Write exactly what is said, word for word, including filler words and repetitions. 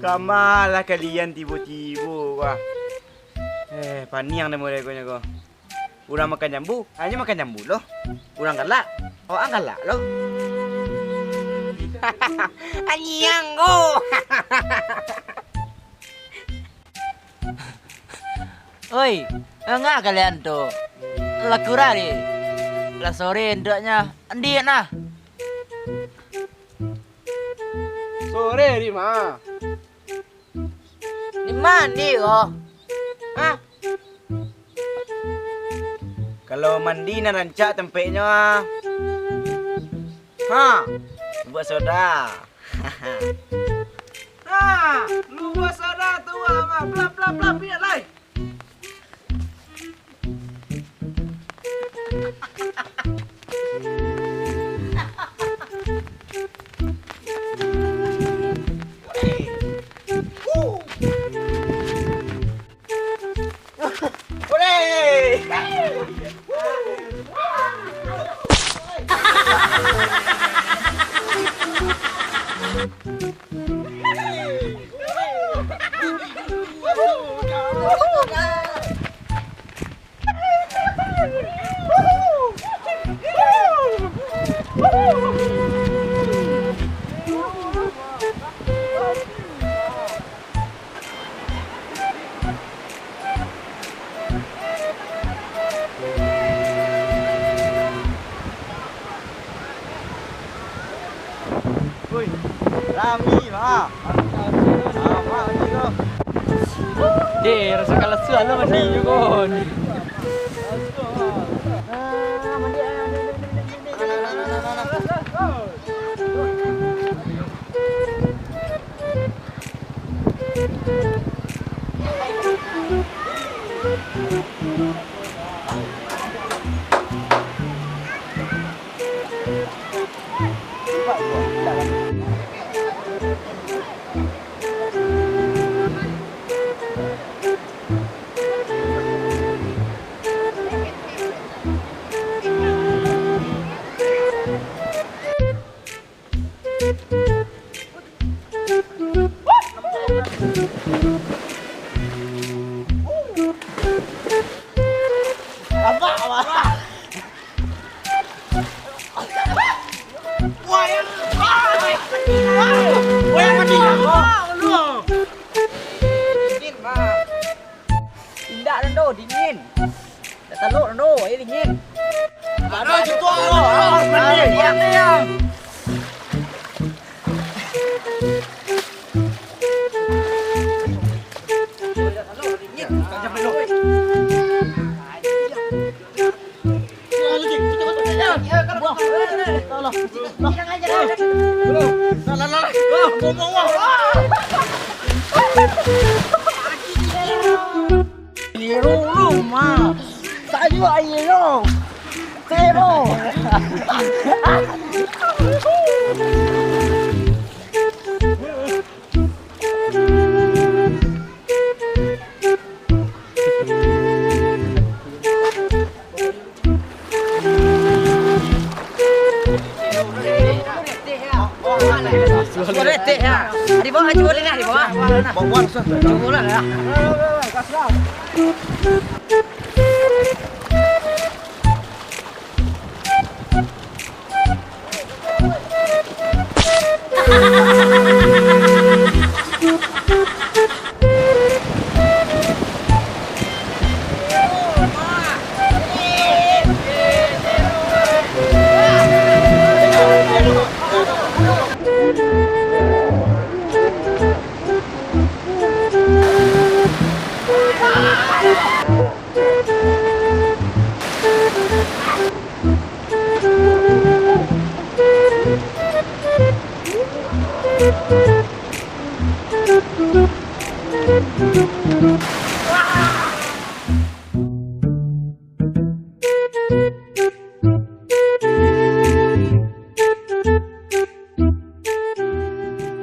Kamalah kalian tibo-tibo ko ah. Eh, paniang dek model ko nyo ko. Urang makan jambu, hanyo makan jambu lo. Urang galak, awak galak lo. Anjiang ko. Oi, nganga kalian tu? Lah kurari. Lah sore induaknyo, andiak nah. Sore di ma? Di ma andi ko? Hah? Kalau mandi nan rancak tampeknyo, ah. Ha, buek soda. Ha, lu buek soda tu, ah, mah. Plap, plap, plap, piak lai. Oi, rami, Mak. Mak, mandi ko. Deh, raso ka lasuah lo mandi jo ko. Indak doh, dingin. Dak talok doh, aia dingin. Ado jupo, ah, mandi. Ini rumah. Sayur air lo. Tero. Sudah teh ya. Di bawah, cuba lihat di bawah. Bawah, sudah. Cuba lah.